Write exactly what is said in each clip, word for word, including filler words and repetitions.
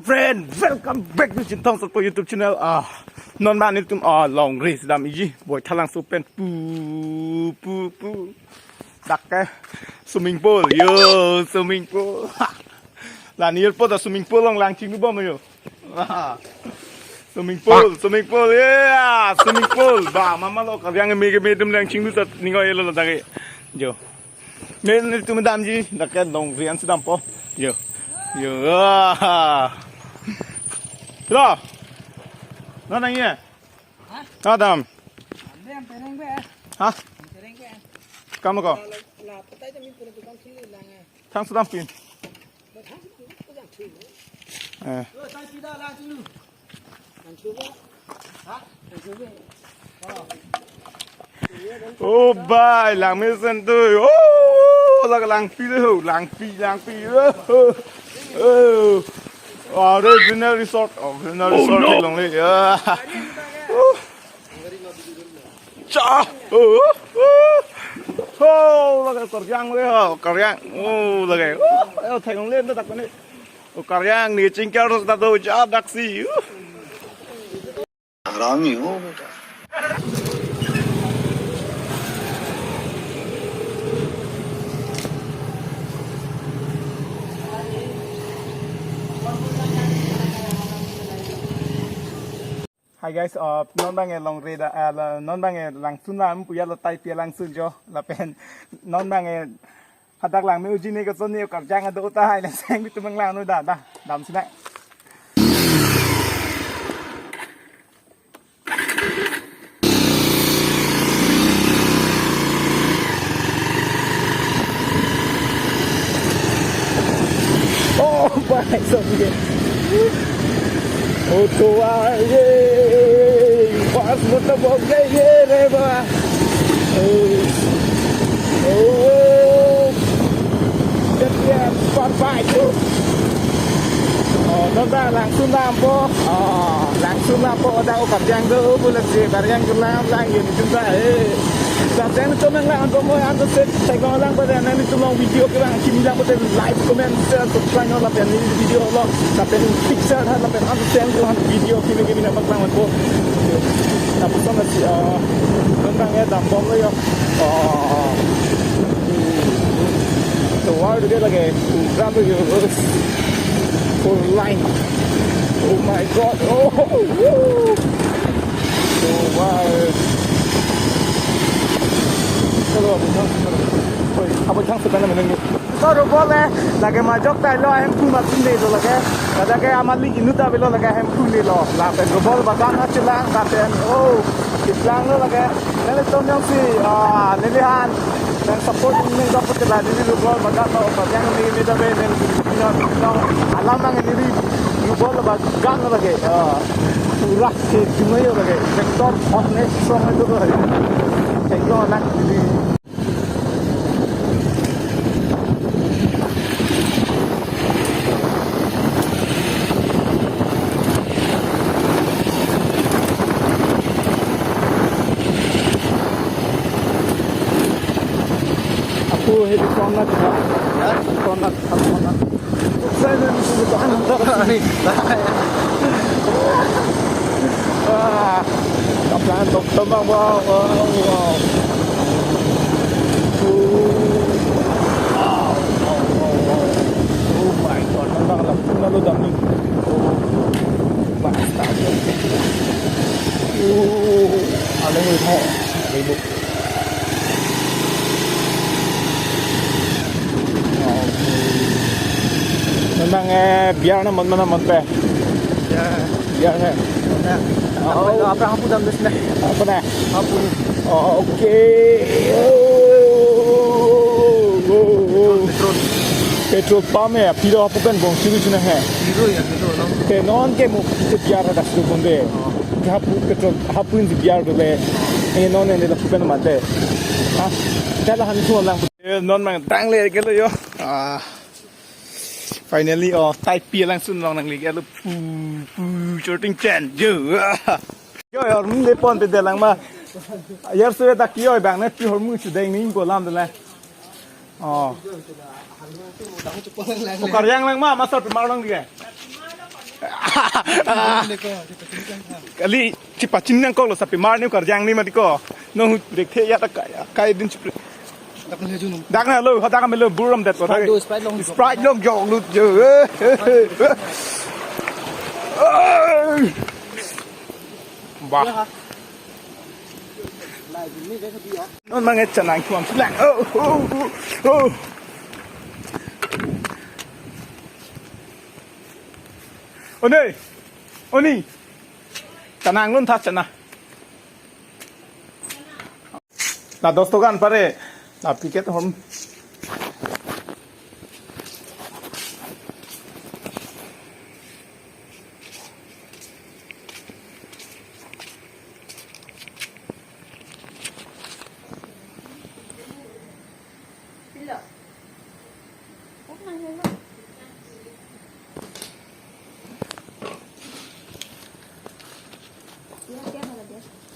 Friend, welcome back to Chinthong Sotpo YouTube channel. Ah, non abang nelitum, ah, longri sedam iji, Baithalangso pen pu pu pu. Dak ke swimming pool, yo, swimming pool. La nirpo ta swimming pool along lang chingbom yo. Ah. Swimming pool, swimming pool, yeah, swimming pool. Ba, mama lo, karyang me me dum lang chinglu ta ningo yelo la dak ke. Jo. Nelitum damji, dak ke longri an sedampo. Yo. Yo. Ah. Lo. Non nangji? Hah? Adam. Ande ang tereng be. Hah? Ang tereng be. Kamu ko? La, la, la, patay kami pura tukang sini lang eh. Thang sedam pin. Ba thang sini ko jang sini. Eh. Lo, thang sini lang sini. Thang sini. Hah? Thang sini. Oh. Oh, bai, langmesen tu. Oh, la langpi tu, langpi, langpi. Oh, oh. Oh, original resort, original resort along le. Ya. Oh. Cha. Oh, oh. Oh, la karyang le, oh, karyang. Oh, la. Oh, ayo thek along le dak ko ne. Oh, karyang ne chingkar ta do ja daksi. Oh. Harami ho beta. Hi guys, uh, non abang ke longri da, uh, la, non abang ke langsun lam puya lo tai pia langsun jo, lapen non abang ke hadak lang me uji ne kason ne karjang ado ta hai la seng bitu manglang no da, da, dam sina. Oh, bai, so sige. Oh, to, ah, ye. Pas mo to bok ye, ye, re, ba. Oh. Oh. Jatian, par, bai, tu. Oh, non abang langsun lampo. Oh, langsun lampo, ada o karjang do, bulak si karjang do lam, lang, ye, jumpa, eh. Sa sen to nang lang, to mo, ang to set, saya ko lang, pada nang itu long video ke lang, kimi lang, pada like, comment, share, subscribe, no, lapen neli video lo, lapen picture, ha, lapen ang sen ko lang video, kimi, kimi nang lang ko. Tapos ang si, ah, tentang ya, dampong lo yo. Oh. So, why do they like a, grab your four line? Oh my God. Oh, woo. So, why? Chalo, abang, chalo. Oi, abang, chang setan naman ni. So, rubol eh, lake majok tailo, ahem phu masin de lo lake. Kada ke amali inu ta bilo lake, ahem phu le lo. Lapen rubol bagan na chilang, lapen, oh, chilang lo lake. Nelitum jongsi, ah, neli han, nang support ning dok putila, neli rubol bagan lo, bagan ni, ni dabe, neli, no, no, alam nang neli rubol bagan lo lake. Ah, pura ke jumayo lake. Vector hotness strong itu lake. Vector anak neli. Ako, hedi kona kita. Ya? Kona, kona. Saya dan itu betul. Ah, kaplan tok tembang, wow, wow, wow. Oh, wow, wow, wow, wow. Oh my God, tembang lah, puna lo dami. Oh, basta. Oh, aleng mo, aleng mo. Memang eh biar na mon mana mon pe. Ya. Biar na. Ya. Oh. Apa apa hapu dam des na. Apa na? Hapu. Oh, okay. Oh, oh, oh. Petrol. Petrol pump ya, piro hapu kan bong sini sini he. Piro ya petrol no. Ke non ke mo ke biar ada sudah bonde. Oh. Ke hapu petrol hapu ini biar dole. Eh non ini hapu kan mate. Ha? Kalau han semua lang. Eh, non mang tang le ke lo yo. Ah. Finally, oh, tai pi langsun long nangli ke lo pu pu shooting chen. Yo. Ah. Yo, yo, hormu le pon te delang ma. Yar suwe dak yo bang ne pi hormu su deng ning ko lam de la. Oh. Okar yang lang ma, masal pemar long dia. Kali, chipachin nangkoklo, sapi mar ni karjang ni mati ko. No hu break the ya ta kai, kai din chipre. Dak na le jun. Dak na lo, ha dak na lo, buram det ko. Sprite do, Sprite long. Sprite long jok lut je. Bah. Non manget chanang thuam silang. Oh, oh, oh, oh. Oni. Oni. Chanang lun tha chana. La dos toka an pare. La packet hom.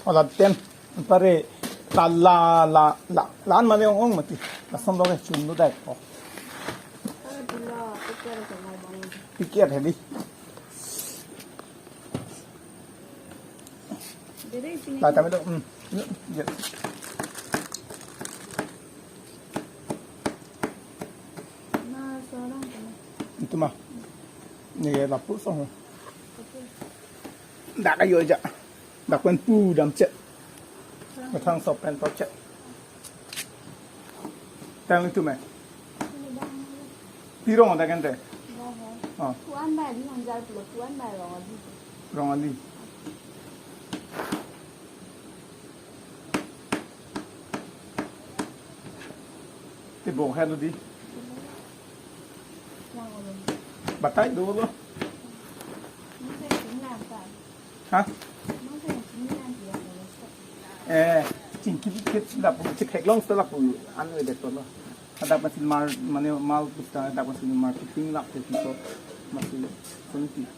Oh, la ten. Pare la la la la lan mane ong ong mati. Lason lo ke chun lo dai. Oh. Packet hedi. La tame do. Hmm. Ya. Itu mah. Ni lapu song. Dak ayo aja. Dak pen pu dam chet. Matang sop pen to chet. Tang itu me. Pirong ada kan te? Oh. Tuan bai di hanjar pulo, tuan bai rong adi. Rong adi. Te bong hai lo di. Batai dolo. Ha? Eh, chingki kit lapu, chingki theklong seta lapu, an ve det lo. Hadak masi mar, mane mal pusta, hadak masi mar keting lap te piso, masi sonti.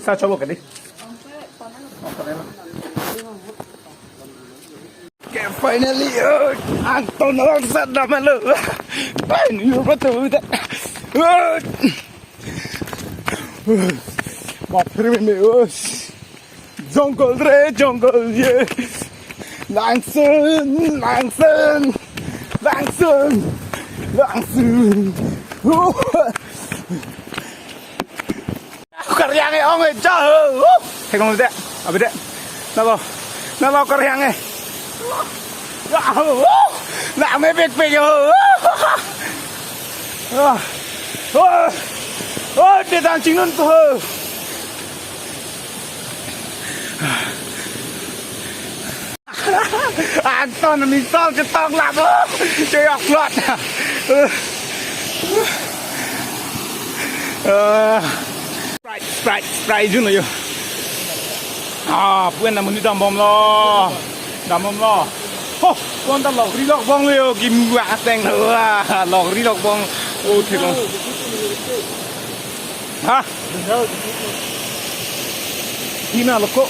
Paisa cholo kadi. Okay, finally, uh, Anton arongsat damlo. Fine, you betul tak? Uh. Bapre me, uh. Jungle re, jungle ye. Langsung, langsung, langsung, langsung. Uh. Karyang e ong e ja ho. Hekong de, abi de. Nalo, nalo karyang e. Ya ho. Name pek pek ho. Ah. Oh. Oh, de dan chingnun to ho. Anton misal chetong lap. Cheyok lot. Eh, Sprite, Sprite, Sprite jun yo. Ah, puen na muni dambomlo. Dambomlo. Ho, puen ta lok ri lok bong lo yo, kim wa ateng lo. Wah, lok ri lok bong. Oh, thilo. Ha? Tina loko.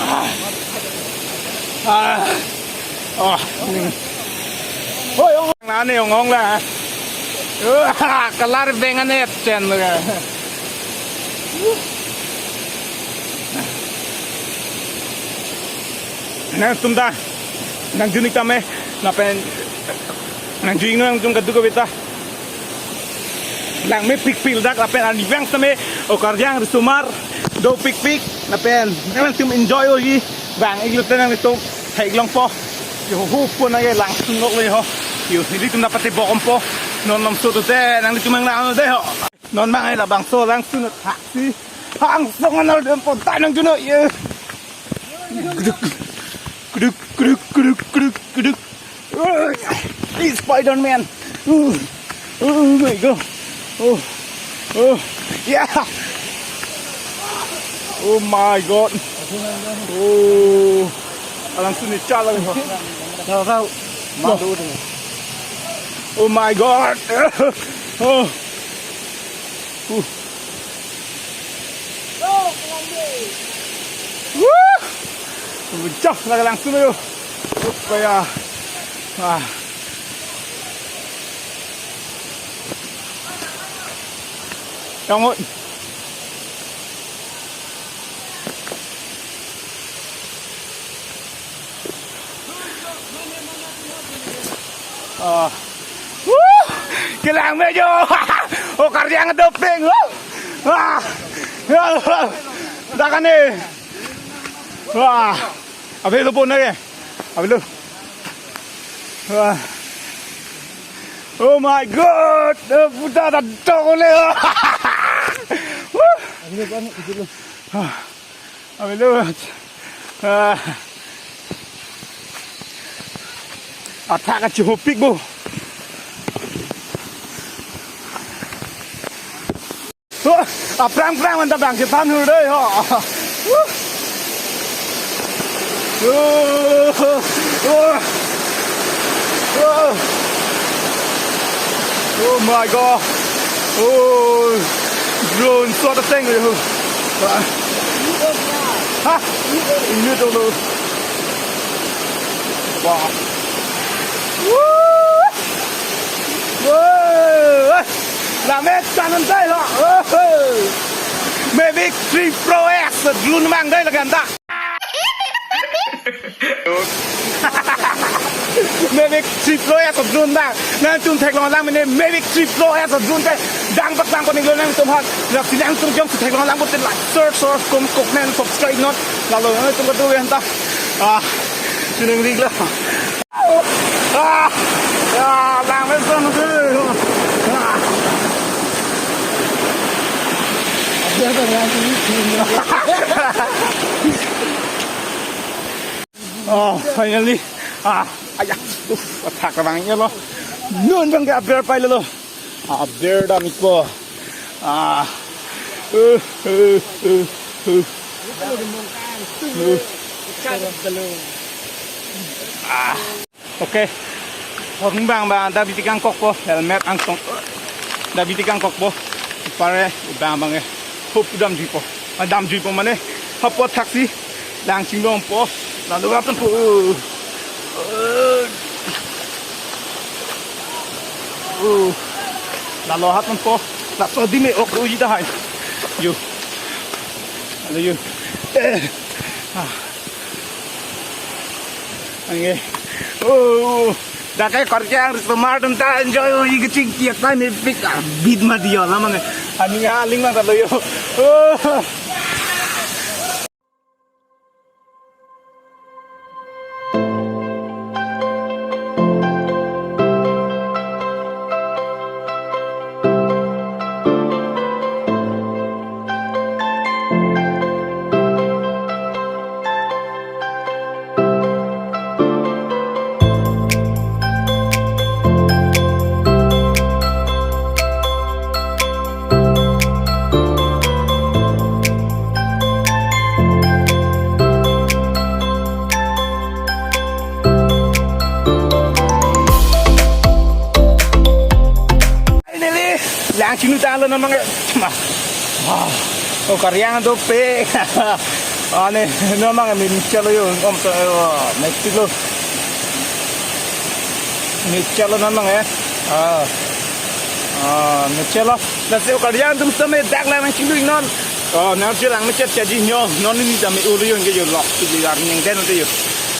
Ah. Ah. Oh. Oi, ong la ne, ong, ong la. Wah, kalar beng ane chen lo ka. Nangtum ta, nang junik tame, lapen nang junik nangtum kadokave ta. Langme pikpik dak lapen arnivang tame, o karjang risomar, dopikpik, lapen nangtum enjoy oji. Bang-iklo te nanglitum theklongpo. Yo, ho pon age, langsun lo yo. Yo, nelitum nangpatebok-ompo. Non lomso to te nanglitum nanglang lo de ho. Non bang-ik labangso langsun thaksi. Hang song anal dem po tanang juno yo. Kuduk, kuduk, kuduk, kuduk, kuduk, kuduk. Oh, it's Spider-Man. Oh, oh my God. Oh, oh, yeah. Oh my God. Oh, alang suni chala. Tahu, tahu. Madu tu. Oh my God. Oh. Uh. Woo! Pecah lagi langsun yo. Kaya. Ah. Yang ngut. Ah. Woo! Kelang me jo. Oh, karyang doping. Woo! Ah. Ya. Dak ani. Wah. Abelo pon age. Abelo. Wah. Oh my God. Eh, puta da dok ole. Woo! Abelo pon, abelo. Ah. Abelo. Ah. Athak kachihopik bo. Oh, aphrang phrang manta bang chethan hur dei ho. Oh, oh, oh. Oh my God. Oh, drone shot ateng yo. Ha? Ini dulu. Wah. Woo! Woo! Lamet kanan saya. Oh! Mavic three Pro S drone mang dei laganta. Mavic three Pro S drone bang. Nangtum theklong lang mene Mavic three Pro S drone ke dang bak bang konik lo nangtum han. Lapu si nangtum jongsi theklong lang pute like, share, share, com-, comment, subscribe non. Lalo nangtum kadu ya anta. Ah, sining rig la. Ah, ah, lang me son tu. Ah. Oh, finally. Ah, aya. Uf, athak abang ya lo. Non bang ke aber pai lo. Aber dam-ikpo. Ah. Uh, uh, uh, uh. Uh. Ah. Okay. Horn bang bang da bitik angkokpo, helmet angsong. Da bitik angkokpo. Pare bang bang eh. Hop damjuipo. Ah, damjuipo mane. Hapo thaksi. Lang chinglongpo. Lalu atum po. Uh. Lalu atum po. Laso dime ok uji dahai. Yo. Lalu yo. Eh. Ah. Ange. Oh, dak ke korjang ri tomar dun ta enjoy, oh, igi ching kiak ta ne pik, ah, bit ma diyo la mange. Ani nga aling lang ta lo yo. Oh. Finally, lang chinglu tanglo namang. Ma. Ah. Oh, karyang dopik. Ani, namang min chalo yo, om to, oh, next lo. Min chalo namang eh. Ah. Ah, min chalo. Lasi oh karyang atum same dak lang chinglu non. Oh, nang chilang min chat chaji nyo, non ni tame ulu yo nge yo lok, ti arning den te yo.